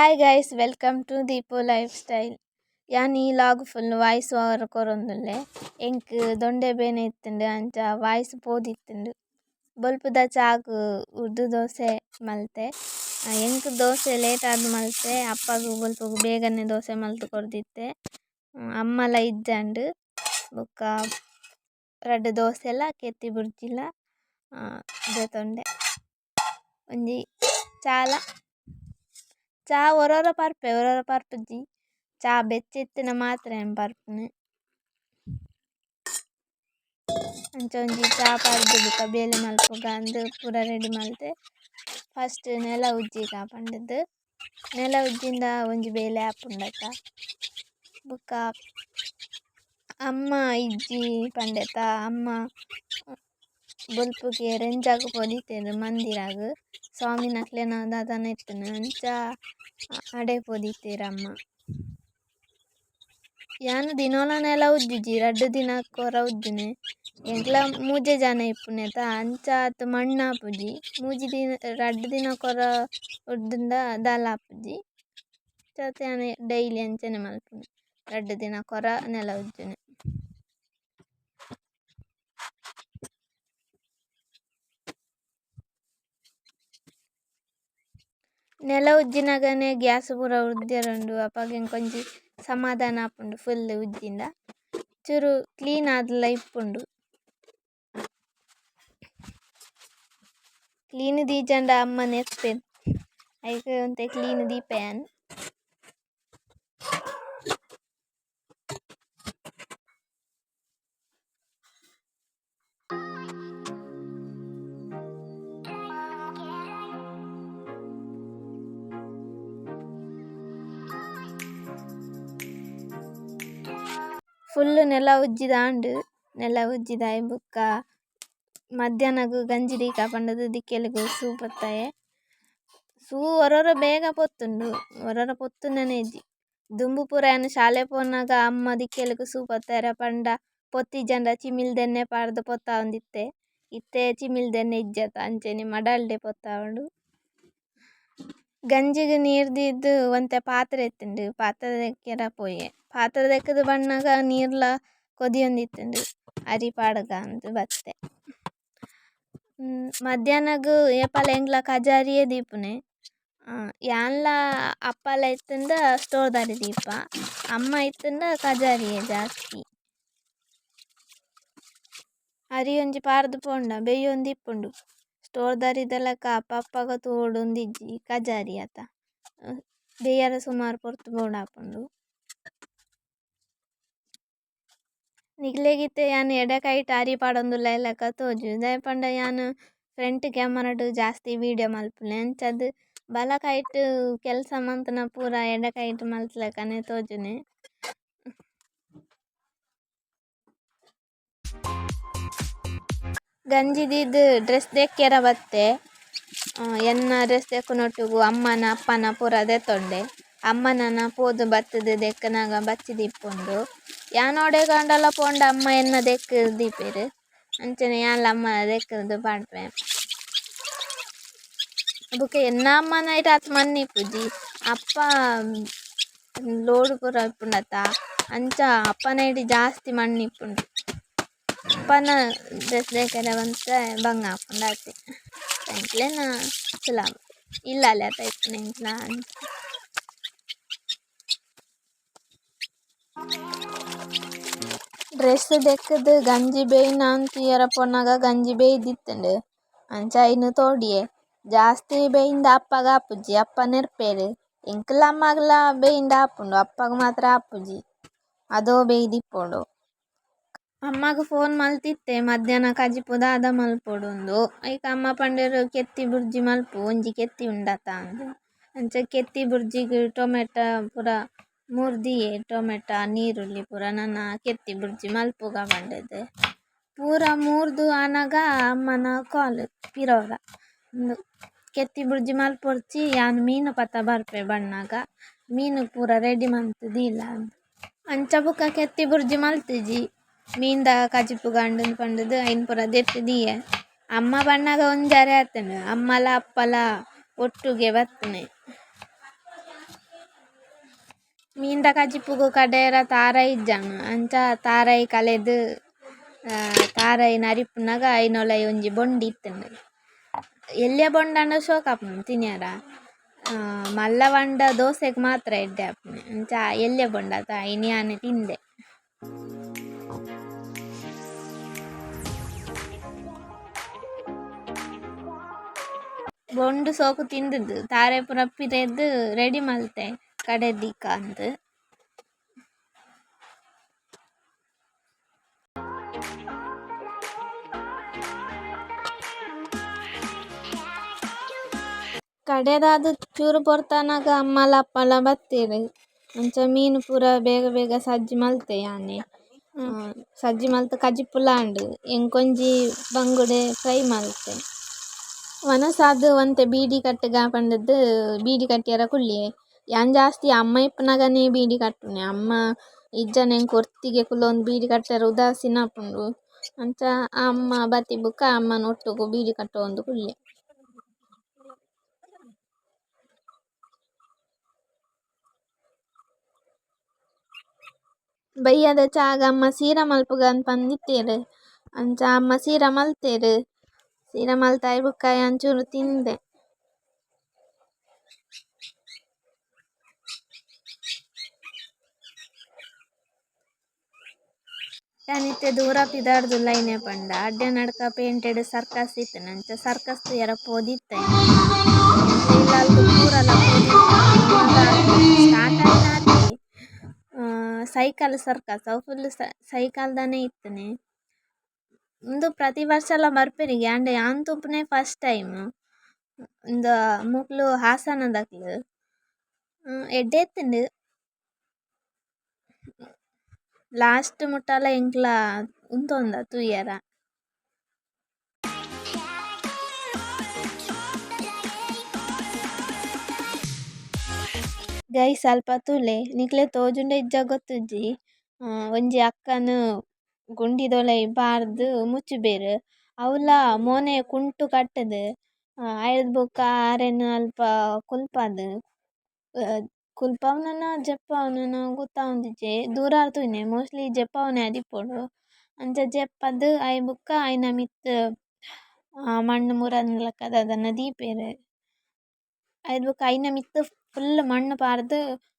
Hi guys, welcome to Deepu life style. ಯಾನ್ ಈ log full voice over ಕೊರೊಂದುಲ್ಲೆ. ಎಂಕ್ ದೊಂಡೆ ಬೇನೆ ಇತ್ತುಂಡು, ಅಂಚ ವಾಯ್ಸ್ ಪೋದಿತ್ತುಂಡು. ಬೊಲ್ಪುದ ಚಾಗ್ ಉರ್ದು ದೋಸೆ ಮಲ್ತೆ. ಎಂಕ್ ದೋಸೆ ಲೇಟ್ ಆದ್ ಮಲ್ತೆ, ಅಪ್ಪಗ್ ಬೊಲ್ಪುಗು ಬೇಗನೆ ದೋಸೆ ಮಲ್ತ್ ಕೊರ್ದಿತ್ತೆ. ಅಮ್ಮಲ ಇಜ್ಜಂಡ್. ಬೊಕ್ಕ ರಡ್ಡ್ ದೋಸೆಲ ಕೆತ್ತಿ ಬುರ್ಜಿಲ ದೆತೊಂಡೆ. ಒಂಜಿ ಚಾಲ ಚಾ ಒರೊರ ಪರ್ಪೆ ಒರೊರ ಪರ್ಪುಜಿ. ಚಾ ಬೆಚ್ಚಿತ್ತಿನ ಮಾತ್ರ ಏನ್ ಪರ್ಪುನೆ. ಅಂಚ ಒಂಜಿ ಚಾ ಪರ್ದು ಬೊಕ ಬೇಲೆ ಮಲ್ಪುಗ ಅಂದ್ ಪೂರ ರೆಡಿ ಮಲ್ತೆ. ಫಸ್ಟ್ ನೆಲ ಉಜ್ಜಿಗ ಪಂಡುದು. ನೆಲ ಉಜ್ಜಿಂದ ಒಂಜಿ ಬೇಲೆ ಆಪುಂಡತ. ಬೊಕ ಅಮ್ಮ ಇಜ್ಜಿ ಪಂಡೆತ, ಅಮ್ಮ ಬೊಲ್ಪುಗೆ ರೆಂಜಾಗ್ ಪೋದಿತ್ತೆರ್ ಮಂದಿರಾಗ್. ಸ್ವಾಮಿನಕ್ಲೆನ ದಾದನ ಇತ್ತುಂಡು ಅಂಚ ಅಡೆ ಪೋದಿತ್ತೆರ್ ಅಮ್ಮ. ಯಾನ್ ದಿನೋಲ ನೆಲ ಉಜ್ಜುಜಿ, ರಡ್ಡ್ ದಿನಕ್ ಒರ ಉಜ್ಜುನೆ. ಎಂಕ್ಲ ಮೂಜೆ ಜನ ಇಪ್ಪುನೆತ ಅಂಚ ಆತ್ ಮಣ್ಣ್ ಆಪುಜಿ. ಮೂಜಿ ದಿನ ರಡ್ಡ್ ದಿನಕ್ ಒರ ಉಜ್ಜುಂಡ ದಾಲ ಆಪುಜಿ. ಅಂಚಾತ್ ಯಾನ್ ಡೈಲಿ ಅಂಚನೆ ಮಲ್ಪುನೆ, ರಡ್ಡ್ ದಿನಕ್ ಒರ ನೆಲ ಉಜ್ಜುನೆ. ನೆಲ ಉಜ್ಜಿನಗನೆ ಗ್ಯಾಸ್ ಪೂರ ಉರ್ದ್ಯೆರುಂಡು, ಅಪಗ ಎಂಕೊಂಜಿ ಸಮಾಧಾನ ಆಪುಂಡು ಫುಲ್ ಉಜ್ಜಿಂಡ. ಚೂರು ಕ್ಲೀನ್ ಆದ್ಲ ಇಪ್ಪುಂಡು. ಕ್ಲೀನ್ ದೀಜಂಡ ಅಮ್ಮ ನೆರ್ಪೆರ್, ಐಕ್ ಒಂತೆ ಕ್ಲೀನ್ ದೀಪೆ ಯಾನ್. ಫುಲ್ಲ್ ನೆಲ ಉಜ್ಜಿದಾಂಡ್. ನೆಲ ಉಜ್ಜಿದಾಯಿ ಬೊಕ್ಕ ಮಧ್ಯಾಹ್ನಗ್ ಗಂಜಿ ದೀಕ ಪಂಡುದು ದಿಕ್ಕೆಲ್ಗ್ ಸೂ ಪತ್ತಾಯೆ. ಸೂ ಒರೊರ ಬೇಗ ಪೊತ್ತುಂಡು, ಒರೊರ ಪೊತ್ತುನನೆ ಇಜ್ಜಿ. ದುಂಬು ಪೂರ ಯಾನ್ ಶಾಲೆ ಪೋನಾಗ ಅಮ್ಮ ದಿಕ್ಕೆಲ್ಗ್ ಸೂ ಪತ್ತಾಯೆರೆ ಪಂಡ ಪೊತ್ತಿಜಂಡ ಚಿಮಿಲ್ದೆಣ್ಣೆ ಪಾಡ್ದ್ ಪೊತ್ತಾವೊಂದಿತ್ತೆ. ಇತ್ತೆ ಚಿಮಿಲ್ದೆಣ್ಣೆ ಇಜ್ಜತ ಅಂಚೆನೆ ಮಡಲ್ಡೆ ಪೊತ್ತಾವೊಡು. ಗಂಜಿಗ್ ನೀರ್ ದೀದ್ ಒಂತೆ ಪಾತ್ರೆ ಇತ್ತುಂಡು, ಪಾತ್ರೆ ದೆಕ್ಕೆರ ಪೋಯೆ. ಪಾತ್ರೆ ದೆಕ್ಕುದು ಬನ್ನಗ ನೀರ್ಲ ಕೊದಿಯೊಂದಿತ್ತುಂಡು, ಅರಿ ಪಾಡ್ಗ ಅಂದ್ ಬತ್ತೆ. ಮಧ್ಯಾಹ್ನಗ್ ಏಪಲ ಎಂಕ್ಲ ಕಜಾರಿಯೇ ದೀಪುನೆ. ಯಾನ್ಲ ಅಪ್ಪಲ ಇತ್ತುಂಡ ಸ್ಟೋರ್ ದ ಅರಿ ದೀಪ, ಅಮ್ಮ ಇತ್ತುಂಡ ಕಜಾರಿಯೇ ಜಾಸ್ತಿ. ಅರಿ ಒಂಜಿ ಪಾರ್ದ್ ಪೋಂಡ ಬೇಯೊಂದಿಪ್ಪುಂಡು. ಸ್ಟೋರ್ ದ ಅರಿದ ಲೆಕ ಅಪ್ಪ ಅಪ್ಪಗ ತೂವೊಡುಂದಿಜ್ಜಿ ಕಜಾರಿ ಅತ. ಬೇಯರ ಸುಮಾರು ಪೊರ್ತು ಬೋಡಾಪುಂಡು. ನಿಕ್ಲೆಗಿತ್ತೆ ಯಾನ್ ಎಡ ಕೈಟ್ ಅರಿ ಪಾಡೊಂದುಲ್ಲ ಲೆಕ ತೋಜು. ದಾಯೆ ಪಂಡ ಯಾನ್ ಫ್ರಂಟ್ ಕ್ಯಾಮರಾಡ್ ಜಾಸ್ತಿ ವೀಡಿಯೋ ಮಲ್ಪುನೆ. ಅಂಚಾದ್ ಬಲ ಕೈಟ್ ಕೆಲಸ ಮಂತುನ ಪೂರ ಎಡ ಕೈಟ್ ಮಲ್ತ್ ಲೆಕನೆ ತೋಜುನೆ. ಗಂಜಿ ದೀದ್ ಡ್ರೆಸ್ ದೆಕ್ಕೆರ ಬತ್ತೆ. ಎನ್ನ ಡ್ರೆಸ್ ದೆಕ್ಕುನೊಟ್ಟುಗು ಅಮ್ಮನ ಅಪ್ಪನ ಪೂರ ದೆತ್ತೊಂಡೆ. ಅಮ್ಮನನ ಪೋದು ಬತ್ತುದು ದೆಕ್ಕನಾಗ ಬಚ್ಚಿದಿಪ್ಪುಂಡು. ಯಾನ್ ಓಡೆಗಾಂಡಲ ಪೋಂಡ ಅಮ್ಮ ಎನ್ನ ದೆಕ್ಕ್ ದೀಪೆರ್. ಅಂಚನೆ ಯಾನ್ಲ ಅಮ್ಮನ ದೆಕ್ಕುದು ಪಾಡ್ಪೆ. ಬೊಕ ಎನ್ನ ಅಮ್ಮನ ಐಟ್ ಆತ್ ಮಣ್ಣ್ ಇಪ್ಪುಜಿ. ಅಪ್ಪ ಲೋಡ್ ಪೂರ ಇಪ್ಪುಂಡತ ಅಂಚ ಅಪ್ಪನ ಐಟ್ ಜಾಸ್ತಿ ಮಣ್ಣ್ ಇಪ್ಪುಂಡು. ಅಪ್ಪನ ಡ್ರೆಸ್ ದೆಕ್ಕೆರೆ ಒಂತೆ ಬಂಗ ಆಪುಂಡು ಆತೆ. ಎಂಕ್ಲೆನ ಸುಲಭ ಇಲ್ಲಲೆ ಅತ ಇಪ್ಪುನೆ ಎಂಕ್ಲ ಅಂಚ. ಡ್ರೆಸ್ ದೆಕ್ಕುದು ಗಂಜಿ ಬೇಯ್ನ ತೂಯೆರೆ ಪೋನಗ ಗಂಜಿ ಬೇಯ್ದಿತ್ತುಂಡು. ಅಂಚ ಐನ್ ತೋಡಿಯೆ. ಜಾಸ್ತಿ ಬೇಯ್ಂಡ ಅಪ್ಪಗ್ ಆಪುಜಿ, ಅಪ್ಪ ನೆರ್ಪೆರ್. ಎಂಕ್ಲ ಅಮ್ಮಗ್ಲ ಬೇಯ್ಂಡ ಆಪುಂಡು, ಅಪ್ಪಗ್ ಮಾತ್ರ ಆಪುಜಿ. ಅದೋ ಬೇಯ್ದಿಪ್ಪೊಡು. ಅಮ್ಮಗ್ ಫೋನ್ ಮಲ್ತಿತ್ತೆ ಮಧ್ಯಾಹ್ನ ಕಜಿಪು ದಾದ ಮಲ್ಪೊಡುಂದು. ಐಕ್ ಅಮ್ಮ ಪಂಡೆರ್ ಕೆತ್ತಿ ಬುರ್ಜಿ ಮಲ್ಪು ಒಂಜಿ ಕೆತ್ತಿ ಉಂಡತ ಅಂದ್. ಅಂಚ ಕೆತ್ತಿ ಬುರ್ಜಿಗ್ ಟೊಮೆಟೊ ಪೂರ ಮೂರ್ದಿಯೆ, ಟೊಮೆಟೊ ನೀರುಳ್ಳಿ ಪೂರ ನನ ಕೆತ್ತಿ ಬುರ್ಜಿ ಮಲ್ಪುಗ ಪಂಡುದು. ಪೂರ ಮೂರ್ದು ಆನಗ ಅಮ್ಮನ ಕಾಲ್ ಪಿರೋರ. ಉಂದು ಕೆತ್ತಿ ಬುರ್ಜಿ ಮಲ್ಪೊಡ್ಚಿ ಯಾನ್ ಮೀನು ಪತ್ತ ಬರ್ಪೆ ಬನ್ನಗ ಮೀನು ಪೂರ ರೆಡಿ ಮಂತ್ ದೀಲ ಅಂದ್. ಅಂಚ ಬೊಕ ಕೆತ್ತಿ ಬುರ್ಜಿ ಮಲ್ತಿಜಿ. ಮೀನ್ದ ಕಜಿಪುಗ್ ಆಂಡ್ ಪಂಡುದು ಐನ್ ಪೂರ ದೆತ್ತ್ ದೀಯೆ. ಅಮ್ಮ ಬನ್ನಗ ಒಂಜರೆ ಆತುಂಡು, ಅಮ್ಮಲ ಅಪ್ಪಲ ಒಟ್ಟುಗೆ ಬತ್ತುನೆ. ಮೀನ್ದ ಕಜಿಪುಗು ಕಡೆಯರ ತಾರಾಯಿ ಇಜ್ಜಾಂಡ್ ಅಂಚ ತಾರಾಯಿ ಕಲೆದ್ ತಾರಾಯಿ ನರಿಪುನಗ ಐನೊಲೈ ಒಂಜಿ ಬೊಂಡಿ ಇತ್ತುಂಡು. ಎಲ್ಯ ಬೊಂಡಾಂಡ ಶೋಕ್ ಆಪುಂಡು ತಿನಿಯರ. ಮಲ್ಲ ಬಂಡ ದೋಸೆಗ್ ಮಾತ್ರ ಎಡ್ಡೆ ಆಪುಂಡು. ಅಂಚ ಎಲ್ಯ ಬೊಂಡ ಅತ ಐನ್ ಯಾನ್ ತಿಂದೆ. ಬೊಂಡು ಸೋಕು ತಿಂದುದು ತಾರೆ ಪೂರ ಪಿರೆದ್ ರೆಡಿ ಮಲ್ತೆ ಕಡೆ ದೀಕ ಅಂದ್. ಕಡೆದಾದ್ ಚೂರು ಪೊರ್ತಾನಗ ಅಮ್ಮಲ ಅಪ್ಪಲ ಬತ್ತೆರ್. ಅಂಚ ಮೀನು ಪೂರ ಬೇಗ ಬೇಗ ಸಜ್ಜಿ ಮಲ್ತೆ ಯಾನೆ. ಸಜ್ಜಿ ಮಲ್ತ್ ಕಜಿಪುಲ ಆಂಡ್. ಎಂಕೊಂಜಿ ಬಂಗುಡೆ ಫ್ರೈ ಮಲ್ತೆ. ವನಸಾದ್ ಒಂತೆ ಬೀಡಿ ಕಟ್ಟುಗ ಪಂಡುದು ಬೀಡಿ ಕಟ್ಟಿಯರ ಕುಲ್ಲಿಯೆ. ಯಾನ್ ಜಾಸ್ತಿ ಅಮ್ಮ ಇಪ್ಪುನಗನೆ ಬೀಡಿ ಕಟ್ಟುನೆ. ಅಮ್ಮ ಇಜ್ಜಂಡ ಎಂಕ್ ಒರ್ತಿಗೆ ಕುಲ್ಲೊಂದು ಬೀಡಿ ಕಟ್ಟರೆ ಉದಾಸೀನ ಆಪುಂಡು. ಅಂಚ ಅಮ್ಮ ಬತ್ತಿ ಬೊಕ್ಕ ಅಮ್ಮನ ಒಟ್ಟುಗು ಬೀಡಿ ಕಟ್ಟೊಂದು ಕುಲ್ಲೆ. ಬಯ್ಯದ ಚಾಗ್ ಅಮ್ಮ ಸೀರ ಮಲ್ಪುಗ ಅಂದ್ ಪಂದಿತ್ತೆರ್. ಅಂಚ ಅಮ್ಮ ಸೀರ ಮಲ್ತೆರ್. ಸೀರ ಮಲ್ತಾಯಿ ಬೊಕ್ಕ ಯಾನ್ ಚೂರು ತಿಂದೆ. ಯಾನ್ ಇತ್ತೆ ದೂರ ಪಿದಾಡ್ದುಲ್ಲೈನೆ ಪಂಡ ಅಡ್ಯನಡ್ಕ ಪೇಂಟೆಡ್ ಸರ್ಕಸ್ ಇತ್ತ್ಂಡ್. ಅಂಚ ಸರ್ಕಸ್ ತೂಯೆರೆ ಪೋದಿತ್ತೆ. ಎಂಕ್ಲೆ ಇಲ್ಲಲ್ದ್ ಪೂರಲ ಪೋದಿತ್ತ. ಪೋನಗ ಸ್ಟಾರ್ಟ್ ಆಯಿನಾತೆ ಸೈಕಲ್ ಸರ್ಕಸ್ ಅವು ಫುಲ್ಲ್ ಸೈಕಲ್ ದಾನೆ ಇತ್ತುನೆ. ಉಂದು ಪ್ರತಿ ವರ್ಷಲ ಬರ್ಪೆರಿಗೆ ಆಂಡ ಯಾನ್ ತೂಪುನೆ ಫಸ್ಟ್ ಟೈಮ್. ಉಂದು ಮೊಕ್ಲು ಹಾಸನದಕ್ಲು. ಎಡ್ಡೆ ಇತ್ತುಂಡು. ಲಾಸ್ಟ್ ಮುಟ್ಟಲ ಎಂಕ್ಲ ಉಂತೊಂದ ತೂಯೆರೆ. ಗೈಸ್ ಅಲ್ಪ ತೂಲೆ ನಿಕ್ಲೆ ತೋಜುಂಡ ಇಜ್ಜ ಗೊತ್ತುಜ್ಜಿ. ಒಂಜಿ ಅಕ್ಕನ್ ಗುಂಡಿದೊಲೈ ಪಾರ್ದ್ ಮುಚ್ಚುಬೆರ್. ಅವ್ಲ ಮೋನೆ ಕುಂಟು ಕಟ್ಟುದು ಐರ್ದ್ ಬೊಕ್ಕ ಅರೆನ್ ಅಲ್ಪ ಕುಲ್ಪಾದ್ ಕುಲ್ಪಾವುನನ ಜಪ್ಪಾವುನನ ಗೊತ್ತಾವೊಂದಿಜ್ಜಿ ದೂರ ತೂಯಿನೆ ಮೋಸ್ಟ್ಲಿ ಜಪ್ಪಾವುನೆ ಆದಿಪ್ಪೊಡು. ಅಂಚ ಜಪ್ಪಾದ್ ಐನ್ ಬೊಕ್ಕ ಐನ ಮಿತ್ತ್ ಮಣ್ಣ್ ಮುರಂದಿಲಕ ದಾದನ ದೀಪೆರ್. ಐರ್ದ್ ಬೊಕ್ಕ ಐನ ಮಿತ್ತ್ ಫುಲ್ಲ್ ಮಣ್ಣ್ ಪಾರ್ದ್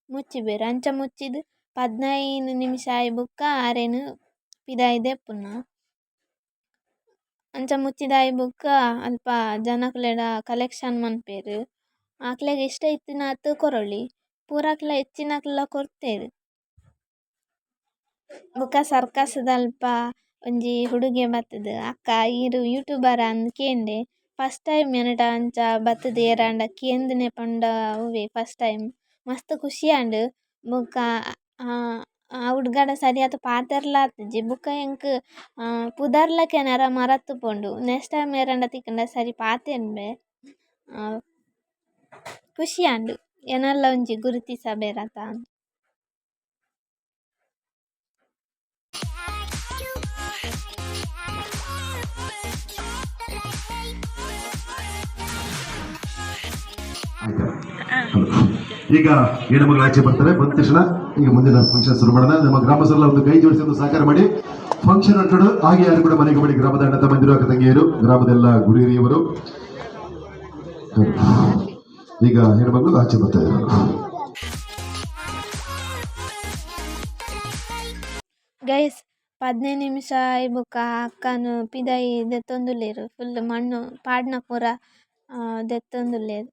ಮುಚ್ಚಿಬೆರ್. ಅಂಚ ಮುಚ್ಚಿದ್ 15 ನಿಮಿಷ ಆಯಿ ಬೊಕ್ಕ ಅರೆನ್ ಪಿದಾಯಿ ದೆಪ್ಪುನ. ಅಂಚ ಮುಚ್ಚಿದಾಯಿ ಬೊಕ್ಕ ಅಲ್ಪ ಜನಕ್ಲೆಡ ಕಲೆಕ್ಷನ್ ಮನ್ಪುವೆರ್. ಅಕ್ಲೆಗ್ ಇಷ್ಟ ಇತ್ತಿನಾತ್ ಕೊರೊಲಿ. ಪೂರಕ್ಲ ಹೆಚ್ಚಿನಕ್ಲ್ ಕೊರ್ತೆರ್. ಬೊಕ ಸರ್ಕಸ್ ದಲ್ಪ ಒಂಜಿ ಹುಡುಗೆ ಬತ್ತುದು ಅಕ್ಕ ಈರ್ ಯೂಟ್ಯೂಬರ್ ಆ ಅಂದ್ ಕೇಂಡೆ. ಫಸ್ಟ್ ಟೈಮ್ ಎನಡ ಅಂಚ ಬತ್ತುದು ಏರಾಂಡ ಕೇಂದಿನಿ ಪಂಡ ಅವ್ವೆ ಫಸ್ಟ್ ಟೈಮ್. ಮಸ್ತ್ ಖುಷಿ ಆಂಡ್. ಬೊಕ ಆ ಹುಡುಗಡ ಸರಿಯಾದ್ ಪಾತೆರ್ಲ ಆತಿಜಿ. ಬೊಕ ಎಂಕ್ ಪುದರ್ಲ ಕೆನರ ಮರತ್ ಪೋಂಡು. ನೆಕ್ಸ್ಟ್ ಟೈಮ್ ಏರಾಂಡ ತಿಕ್ಕುಂಡ ಸರಿ ಪಾತೆರ್ಬೆ. ಖುಷಿ ಆಂಡ್ ಎನನ್ಲ ಒಂಜಿ ಗುರುತಿಸಬೆರತ. ಈಗ ಹೆಣ್ಣುಮಗಳು ಆಚೆ ಬರ್ತಾರೆ. ಬಂದ ತಕ್ಷಣ ಈಗ ಮುಂದಿನ ಫಂಕ್ಷನ್ ಶುರು ಮಾಡೋಣ. ನಮ್ಮ ಗ್ರಾಮಸ್ಥರೆಲ್ಲ ಒಂದು ಕೈ ಜೋಡಿಸಿ ಒಂದು ಸಹಕಾರ ಮಾಡಿ ಫಂಕ್ಷನ್ ಅಂಟು. ಹಾಗೆ ಯಾರು ಕೂಡ ಮನೆಗೆ ಮಾಡಿ ಗ್ರಾಮದ ಅಣ್ಣ ತಮ್ಮಂದಿರು, ಅಕ್ಕ ತಂಗಿಯರು, ಗ್ರಾಮದ ಎಲ್ಲ ಗುರು ಹಿರಿಯವರು. ಈಗ ಹೆಣ್ಮಗಳು ಆಚೆ ಬರ್ತಾ ಇದ್ದಾರೆ. ಗೈಸ್ 15 ನಿಮಿಷ ಆಯಿ ಬೊಕ್ಕ ಅಕ್ಕನ್ ಪಿದಾಯಿ ದೆತ್ತೊಂದುಲ್ಲೆರ್. ಫುಲ್ಲ್ ಮಣ್ಣು ಪಾಡ್ನ ಪೂರ ದೆತ್ತೊಂದುಲ್ಲೆರ್.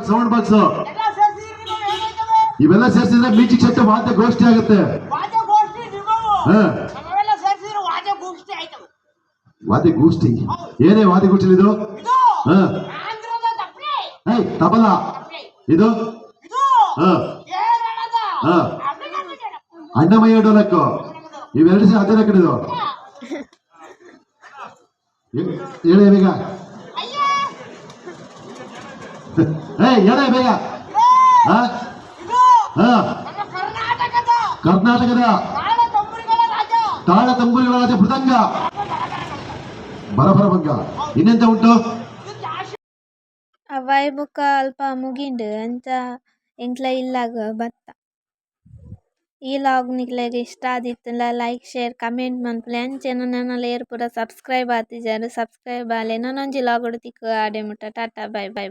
ಸೌಂಡ್ ಬಾಕ್ಸ್ ಇವೆಲ್ಲ ಸೇರ್ಸಿದ್ರೆ ಮ್ಯೂಸಿಕ್ ಸೆಟ್ ವಾದ್ಯ ಗೋಷ್ಠಿ ಆಗುತ್ತೆ. ವಾದ್ಯಗೋಷ್ಠಿ ನಿಮ್ಮವು. ಹಾ. ನಮ್ಮವೆಲ್ಲ ಸೇರ್ಸಿದ್ರೆ ವಾದ್ಯಗೋಷ್ಠಿ ಆಯ್ತವು. ವಾದ್ಯ ಗೋಷ್ಠಿ ಏನೇ ವಾದ್ಯ ಗೋಷ್ಠಿ ಇದು? ಇದು ಹಾ. ಆಂಧ್ರದ ತಪ್ಪಲೆ. ಏಯ್, ತಬಲ. ತಪ್ಪಲೆ. ಇದು? ಇದು ಹಾ. ಕೇರಳದ ಹಾ. ಅಣ್ಣಮಯ್ಯ. ಅಣ್ಣಮಯ್ಯ ಡೋಲಕ್ಕು. ಇವೆರಡು ಸೇರಿ ಅದೇ ಕಡೆ ಇದು. ಹೇಳೇ ಬೇಗ. ಏ, ಹೇಳೇ ಬೇಗ. ಹಾ. ಇದು ಹಾ. ನಮ್ಮ ಕರ್ನಾಟಕದ ಕರ್ನಾಟಕದ ತಾಳ ತಂಬುರಿಗಳ ರಾಜ. ತಾಳ ತಂಬುರಿಗಳ ರಾಜ ಮೃದಂಗ, ಬರಬರ ಭಂಗ. ಇನ್ನೆಂತ ಉಂಟು? ಇದು ಜಾಸ್ತಿ. ಅವಾಯ್ ಬೊಕ ಅಲ್ಪ ಮುಗಿಂಡ್. ಅಂಚ ಎಂಕ್ಲ ಇಲ್ಲಗ್ ಬತ್ತ. ಈ ಲಾಗ್ ನಿಕ್ಲೆಗ್ ಇಷ್ಟ ಆದಿತ್ತುಂಡ ಲೈಕ್, ಶೇರ್, ಕಮೆಂಟ್ ಮನ್ಪುಲೆ. ಅಂಚನೆ ನನಲ ಏರ್ ಪೂರ ಸಬ್ಸ್ಕ್ರೈಬ್ ಆತಿಜರ್ ಸಬ್ಸ್ಕ್ರೈಬ್ ಆಲೆ. ನನೊಂಜಿ ಲಾಗ್ ಡ್ ತಿಕ್ಕುವ ಆಡೆ ಮುಟ ಟಾಟಾ, ಬೈ ಬೈ.